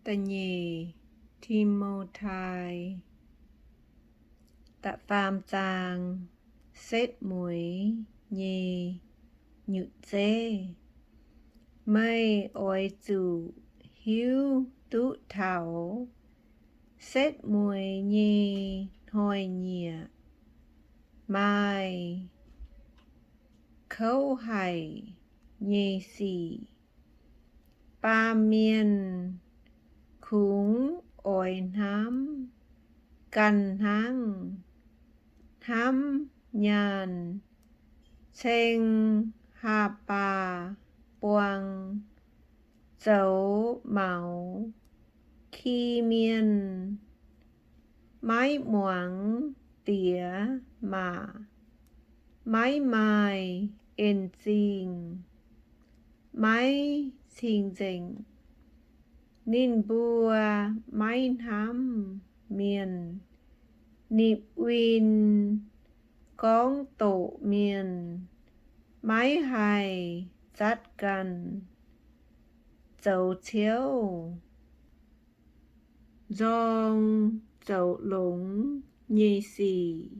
Da'nyeic Ti^mo^tai. Da'faam zaang. Setv mueiz nyei nyutc zeiv. Meih oix zuqc hiuv duqv taux setv mueiz nyei hnoi-nyieqc maaih kouv haic nyei sic. Baamh mienh kungx oix hnamv ganh hnangv, hnamv nyaanh, ceng haa baac buang, zoux maux, ki mienh, maiv muangx diex maac, maiv maaih en zingh, maiv cing-nzengc. Ninh mbuo maiv hnamv mienh, nipc win, gorngv doqc mienh, maiv haih zatv ganh, zoux ciouv, nzorng zoux longx nyei sic,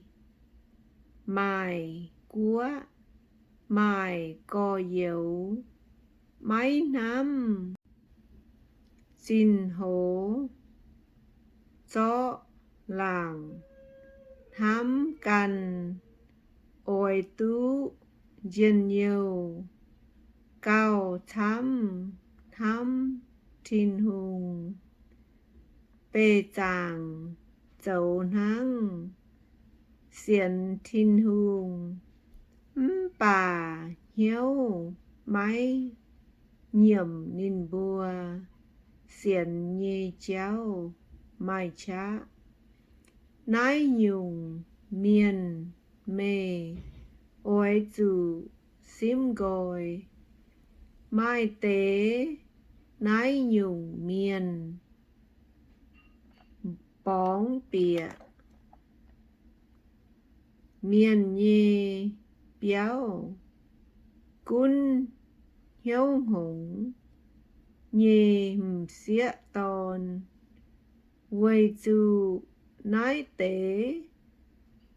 maaic guoqv, maaic gorx-youz, maiv hnamv zinh hoz zorqv laangc, hnamv ganh oix duqv njien-youh, gauh camv hnamv Tin-Hungh. Beih zaangc zoux hnangv sienx Tin-Hungh, mv baac hnyouv maiv nyiemc ninh mbuo sienx nyei jauv maaih qaqv. Naaiv nyungc mienh meih oix zuqc simv nqoi. Maaih deix naaiv nyungc mienh borngz bieqc mienh nyei biauv, gunv hnyouv hngongx nyei m'sieqv dorn, weic zuqc naaiv deix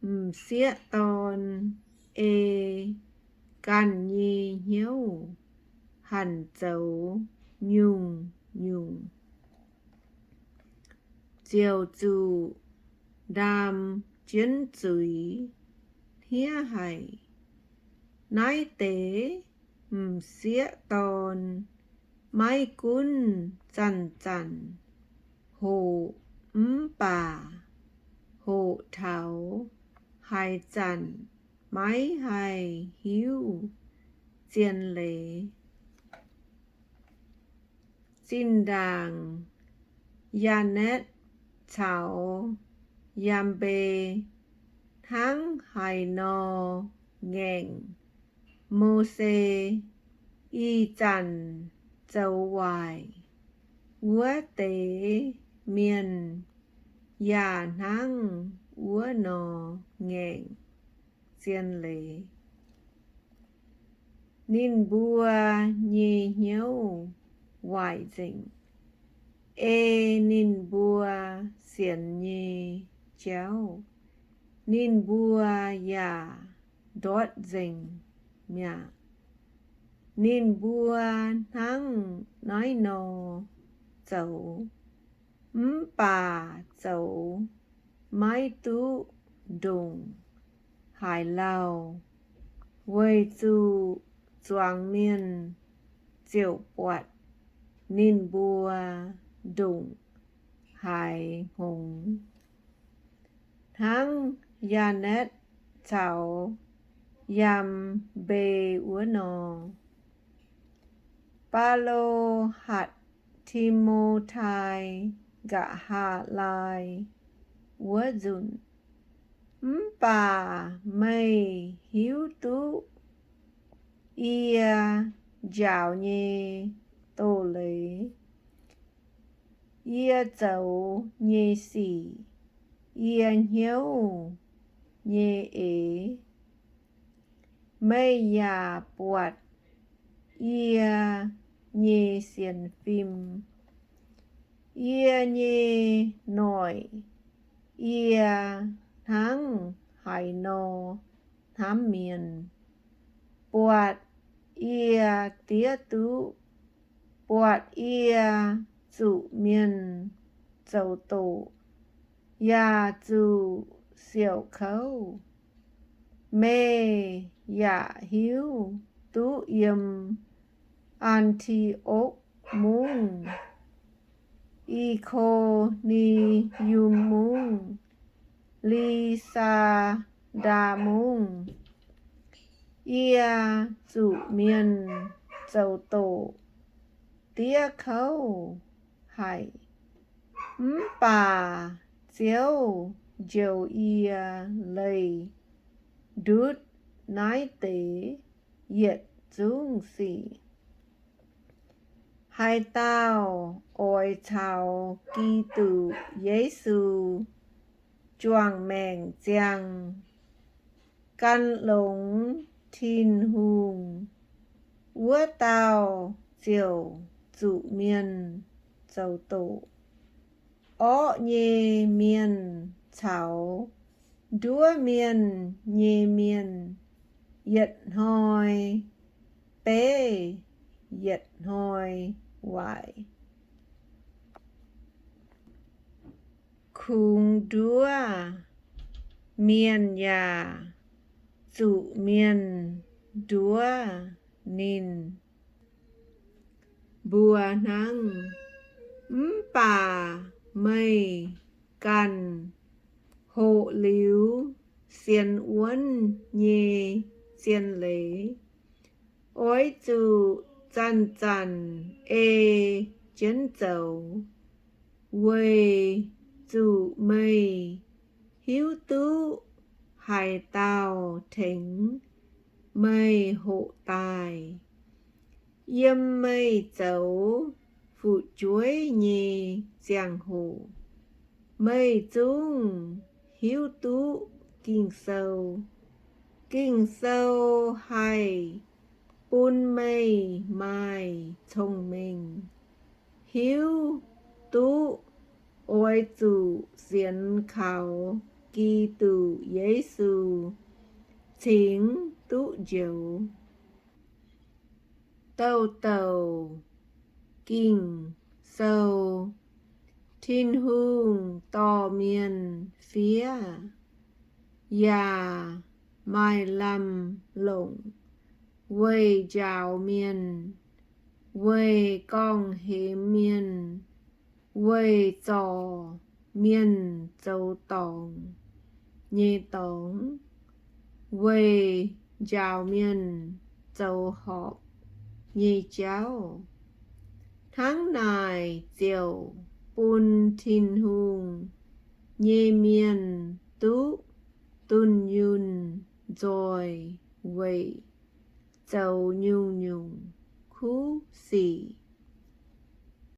m'sieqv dorn ei ganh nyei hnyouv hanc zoux nyungc-nyungc, ziouc zuqc ndaam jienv zuiz hniev haic. Naaiv deix m'sieqv dorn maiv gunv zanc-zanc hoqc, mv baac hoqc taux haaix zanc maiv haih hiuv zien leiz. Zinh ndaangc Yaanetv caux Yaambei hnangv haaix nor ngaengc Mose, ih zanc zoux waaic wuov deix mienh yaac hnangv wuov nor ngaengc zien leiz. Ninh mbuo nyei hnyouv waaic nzengc. Ei ninh mbuo sienx nyei jauv, ninh mbuo yaac ndortv nzengc mi'aqv. Ninh mbuo hnangv naaiv nor zoux, mv baac zoux maiv duqv ndongc haaix lauh, weic zuqc zuangx mienh ziouc buatc ninh mbuo ndongc haaix hngongx. Hnangv Yaanetv caux Yaambei wuov nor, Baulo hatc Ti^mo^tai nqa'haav laai wuov nzunc, mv baac meih hiuv duqv yie njaaux nyei doz-leiz, yie zoux nyei sic, yie hnyouv nyei eix. Meih yaac buatc yie nyei sienx fim, Yie nyei noic, yie hnangv haaix nor hnamv mienh, buatc yie diev duqv, buatc yie zuqc mienh zoux doqc, yaac zuqc siouc kouv. Meih yaac hiuv duqv yiem An^ti^okv Mungv, I^ko^ni^yum Mungv, Li^saa^ndaa Mungv, yie zuqc mienh zoux doqc, diev kouv haic. Mv baac Ziouv njoux yie leih ndutv naaiv deix yietc zungv sic. Haaix dauh oix caux Giduc Yesu juangc maengc ziangh, gan longx Tin-Hungh, wuov dauh ziouc zuqc mienh zoux doqc. Orqv nyei mienh caux nduov mienh nyei mienh yietc hnoi beiv yietc hnoi waaic. Kungx nduov mienh yaac zuqc mienh nduov ninh mbuo hnangv. Mv baac meih ganh hoqc liuz sienx wuonv nyei zien leiz, oix zuqc zanc-zanc ei jienv zoux, weic zuqc meih hiuv duqv haaix dauh tengx meih hoqc daaih. Yiem meih zoux fu'jueiv nyei ziangh hoc, meih zungv hiuv duqv Ging-Sou. Ging-Sou haih bun meih maaih cong-mengh, hiuv duqv oix zuqc sienx kaux Giduc Yesu cingx duqv njoux. Douc douc Ging-Sou, Tin-Hungh dorh mienh fiev yaac maaih lamh longc, weic njaaux mienh, weic gorngv-hemx mienh, weic zorc mienh zoux dorngc nyei dorngx, weic njaaux mienh zoux horpc nyei jauv. Hnangv naaic ziouc bun Tin-Hungh nyei mienh duqv dunh yunh nzoih weic zoux nyungc-nyungc kuv sic.